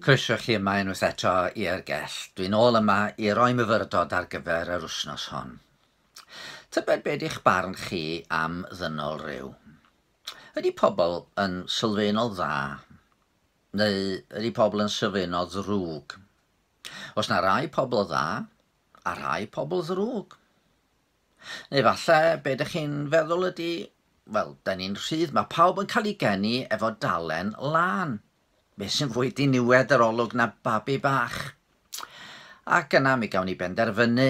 Croeso chi yma unwaith eto i'r gell. Dwi'n ôl yma i roi myfyrdod ar gyfer yr wythnos hon. Tybed be di'ch barn chi am ddynol ryw? Ydy pobl yn sylfaenol dda? Neu ydy pobl yn sylfaenol ddrwg? Oes 'na rai pobl dda a rhai pobl ddrwg? Neu falle be dych chi'n feddwl ydy, wel, da ni'n rhydd, mae pawb yn cael ei geni efo dalen lân. Be sy'n fwy diniwed yr olwg na babi bach? Ac yna mi gawn ni benderfynu,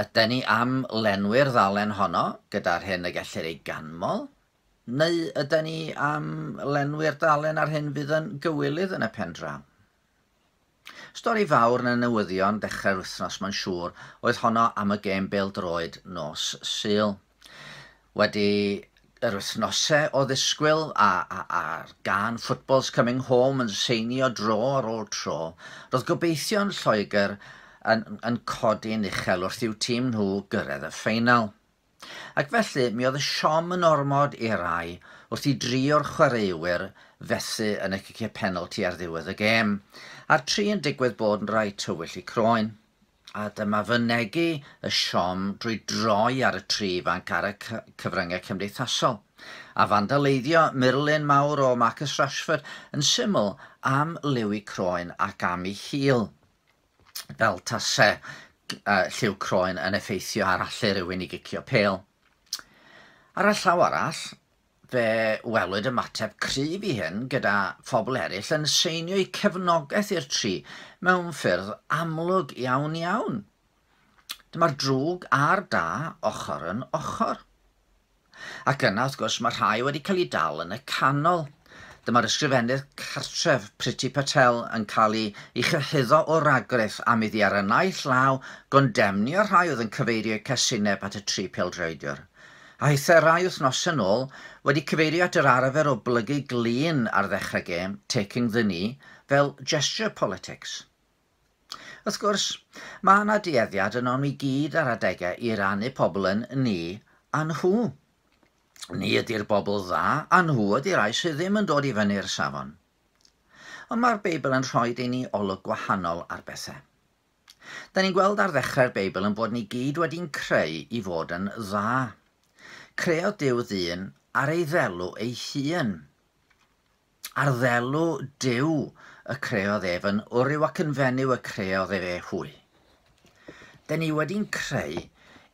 yden ni am lenwi'r ddalen honno gyda'r hyn y gellir ei ganmol, neu yden ni am lenwi'r dalen â'r hyn fydd yn gywilydd yn y pen draw? Stori fawr yn y newyddion dechrau'r wythnos mae'n siŵr oedd honno am y gêm bêl-droed nos Sul. Wedi yr wythnosau o ddisgwyl a, a, a'r gân Football's Coming Home yn seinio dro ar ôl tro, roedd gobeithion Lloegr yn, yn codi'n uchel wrth i'w tîm nhw gyrraedd y ffeinal. Ac felly, mi oedd y siom yn ormod i rai wrth i dri o'r chwaraewyr fethu yn y ciciau penalti ar ddiwedd y gêm, a'r tri yn digwydd bod yn rai tywyll eu croen. A dyma fynegi y siom drwy droi ar y tri ifanc ar y cyfryngau cymdeithasol, a fandaleiddio murlun mawr o Marcus Rashford yn syml am liw eu croen ac am eu hil. Fel tase lliw croen yn effeithio ar allu rhywun i gicio pêl. Ar y llaw arall, fe welwyd ymateb cryf i hyn gyda phobl eraill yn seinio'u cefnogaeth i'r tri mewn ffyrdd amlwg iawn iawn. Dyma'r drwg a'r da ochr yn ochr. Ac yna, wrth gwrs, mae rhai wedi cael eu dal yn y canol. Dyma'r Ysgrifennydd Cartref, Priti Patel, yn cael ei ei chyhuddo o ragrith am iddi ar y naill law gondemnio'r rhai oedd yn cyfeirio casineb at y tri pêl-droediwr. A hithau rai wythnosau yn ôl wedi cyfeirio at yr arfer o blygu glin ar ddechrau gêm, taking the knee, fel gesture politics. Wrth gwrs, mae yna dueddiad ynom i gyd ar adegau i rannu pobl yn 'ni' a 'nhw'. Ni ydy'r bobl dda, a nhw ydy'r rhai sydd ddim yn dod i fyny'r safon. Ond mae'r Beibl yn rhoi i ni olwg gwahanol ar bethau. Da ni'n gweld ar ddechrau'r Beibl yn bod ni gyd wedi'n creu i fod yn dda. Creodd Duw ddyn ar ei ddelw ei hun. Ar ddelw Duw y creodd ef, yn wryw ac yn fenyw y creodd ef e hwy. Dyn ni wedi'n creu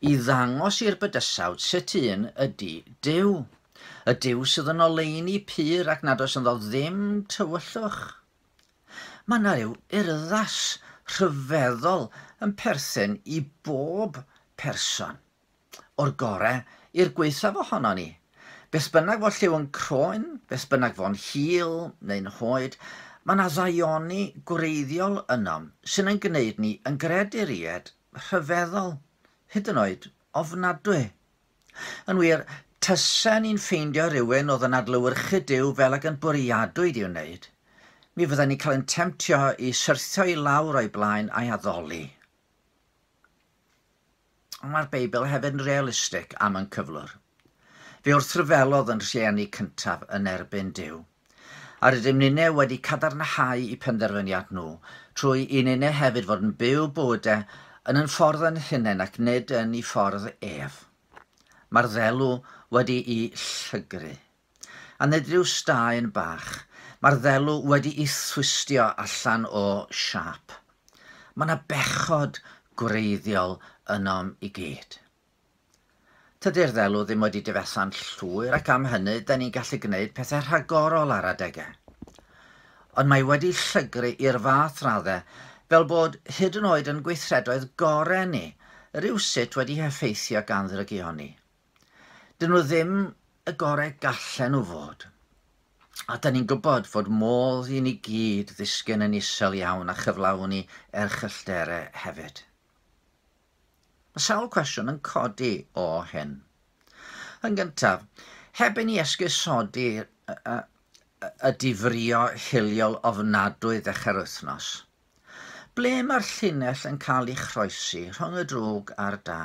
i ddangos i'r bydysawd sut un ydy Duw. Y Duw sydd yn oleuni pur ac nad oes ynddo ddim tywyllwch. Mae yna ryw urddas rhyfeddol yn perthyn i bob person. O'r gore i'r gwaethaf ohonon ni. Beth bynnag fo lliw yn croen, beth bynnag fo'n hil neu'n hoed, mae 'na ddaioni gwreiddiol ynom sy'n ein gwneud ni yn greaduriaid rhyfeddol, hyd yn oed ofnadwy. Yn wir, tasen ni'n ffeindio rhywun oedd yn adlewyrchu Duw fel ag yn bwriadwyd i'w wneud, mi fydden ni'n cael ein temtio i syrthio i lawr o'i blaen a'i addoli. Ond mae'r Beibl hefyd yn realistig am ein cyflwr. Fe wrthryfelodd yn rhieni cyntaf yn erbyn Duw. A rydym ninne wedi cadarnhau eu penderfyniad nhw trwy i ninne hefyd fod yn byw bywydau yn yn ffordd yn hunain ac nid yn ei ffordd ef. Mae'r ddelw wedi'i llygru. A nid rhyw staen bach. Mae'r ddelw wedi'i thwistio allan o siâp. Mae 'na bechod gwreiddiol ynom i gyd. Tydi'r ddelw ddim wedi difetha'n llwyr ac am hynny 'da ni'n gallu gwneud pethau rhagorol ar adegau. Ond mae wedi llygru i'r fath raddau fel bod hyd yn oed yn gweithredoedd gorau ni rywsut wedi heffeithio gan ddrygioni. Dyn nhw ddim y gorau gallen nhw fod. A da ni'n gwybod fod modd i ni gyd ddisgyn yn isel iawn a chyflawni erchyllterau hefyd. Mae sawl cwestiwn yn codi o hyn. Yn gyntaf, heb i ni esgusodi y, y, y difrio hiliol ofnadwy ddechrau'r wythnos, ble mae'r llinell yn cael ei chroesi rhwng y drwg a'r da?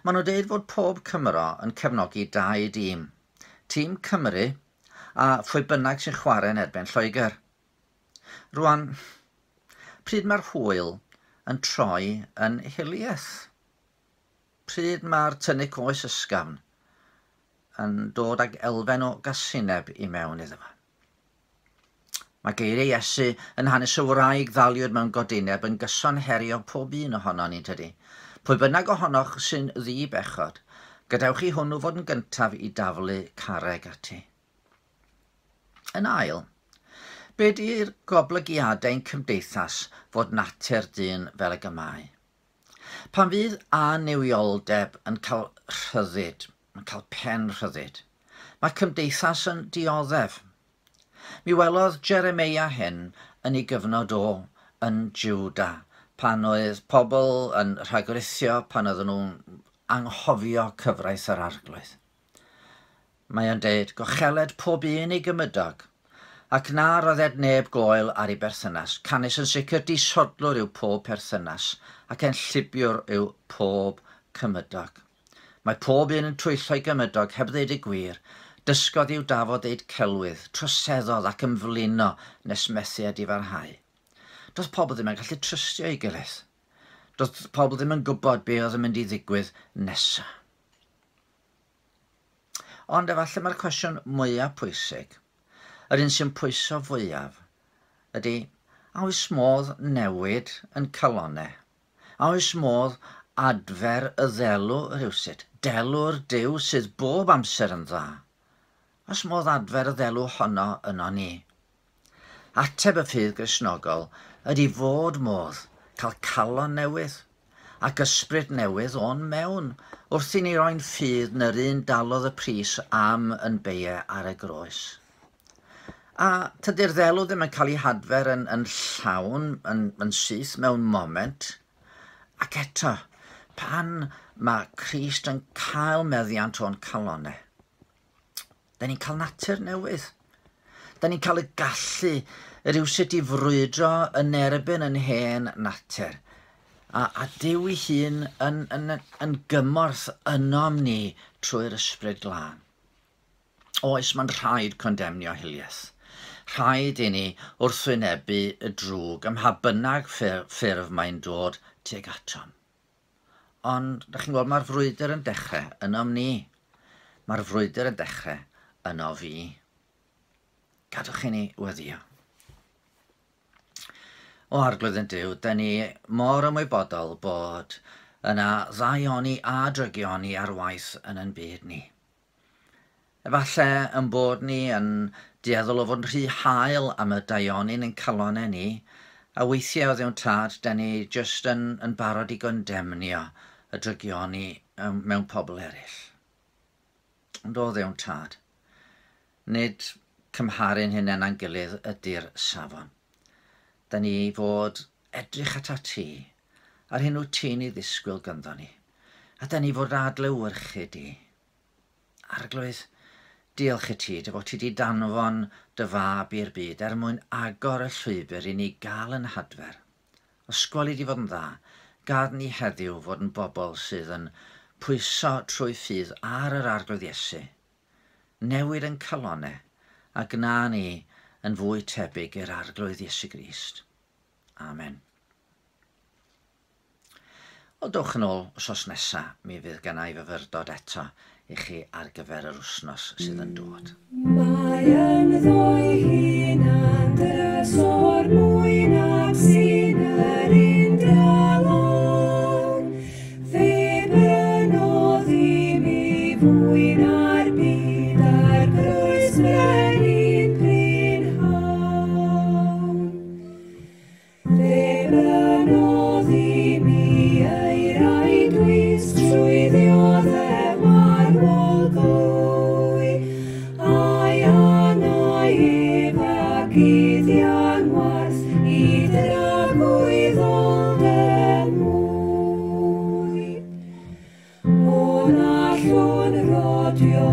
Maen nhw'n deud fod pob Cymro yn cefnogi dau dîm, tîm Cymru a phwy bynnag sy'n chwarae yn erbyn Lloegr. Rwan, pryd mae'r hwyl yn troi yn hiliaeth? Pryd mae'r tynnu coes ysgafn yn dod ag elfen o gasineb i mewn iddo fo? Mae geiriau Iesu yn hanes y wraig ddaliwyd mewn godineb yn gyson herio pob un ohonon ni, tydi? Pwy bynnag ohonoch sy'n ddi-bechod, gadewch i hwnnw fod yn gyntaf i daflu carreg ati. Yn ail, be di'r goblygiadau'n cymdeithas fod natur dyn fel ag y mae? Pan fydd annuwioldeb yn cael rhyddid, yn cael pen rhyddid, mae cymdeithas yn dioddef. Mi welodd Jeremeia hyn yn ei gyfnod o yn Juda, pan oedd pobl yn rhagorithio, pan oedden nhw'n anghofio cyfraith yr Arglwydd. Mae o'n deud, gocheled pob un ei gymydog, ac na rodded neb goel ar ei berthynas, canys yn sicr disodlwr yw pob perthynas, ac enllibiwr yw pob cymydog. Mae pob un yn twyllo ei gymydog heb ddeud y gwir, dysgodd i'w dafod ddeud celwydd, troseddodd ac ymflino nes methu â difarhau. Doedd pobl ddim yn gallu trystio ei gilydd. Doedd pobl ddim yn gwybod be oedd yn mynd i ddigwydd nesaf. Ond efallai mae'r cwestiwn mwyaf pwysig, yr un sy'n pwyso fwyaf, ydy, a oes modd newid yn calonau? A oes modd adfer y ddelw rhywsut? Delw'r Duw sydd bob amser yn dda. Oes modd adfer y ddelw honno yno ni? Ateb y ffydd Gristnogol ydy fod modd cael calon newydd ac ysbryd newydd o'n mewn wrth i ni roi'n ffydd yn yr un dalodd y pris am yn beie ar y groes. A tydi'r ddelw ddim yn cael ei hadfer yn llawn, yn syth mewn moment. Ac eto, pan mae Crist yn cael meddiant o'n calonau, da ni'n cael natur newydd. Da ni'n cael y gallu rywsut i frwydro yn erbyn yn hen natur. A Duw ei hun yn gymorth ynom ni trwy'r Ysbryd Glân. Oes, mae'n rhaid condemnio hiliaeth. Rhaid i ni wrthwynebu y drwg ym mha bynnag ffurf mae'n dod tuag atom. Ond, da chi'n gweld, mae'r frwydr yn dechrau ynom ni. Mae'r frwydr yn dechrau yno fi. Gadwch i ni weddïo. O Arglwydd yn Duw, da ni mor ymwybodol bod yna ddaioni a drygioni ar waith yn ein byd ni. Efallai yn bod ni yn dueddol o fod yn rhy hael am y daioni yn calonau ni, a weithiau o Dduw'n Tad, da ni jyst yn barod i gondemnio y drygioni mewn pobl eraill. Ond o Dduw'n Tad, nid cymharu'n hunain â'n gilydd ydy'r safon. Da ni fod edrych atat ti, a'r hyn wyt ti'n ei ddisgwyl ganddo ni, a da ni fod adlewyrchu di. Arglwydd, diolch i ti dy fod ti di danfon dy fab i'r byd er mwyn agor y llwybr i ni gael yn hadfer. Os gweli di fod yn dda, gad ni heddiw fod yn bobl sydd yn pwyso trwy ffydd ar yr Arglwydd Iesu. Newid yn calonau a gna ni yn fwy tebyg i'r Arglwydd Iesu Grist. Amen. Wel, dowch yn ôl wythnos nesa, mi fydd genna i fyfyrdod eto i chi ar gyfer yr wythnos sydd yn dod. Mae ynddo'i hunan drysor mwy nag sy'n yr un dralon. Fe brynodd i mi fwy na'r byd a'r groes brenin prynhawn. Fe brynodd i mi eirau dwys trwy ddioddef marwol glwy, a'i angau ef ac iddiangwarth i dragwyddoldeb mwy. O na allwn rodio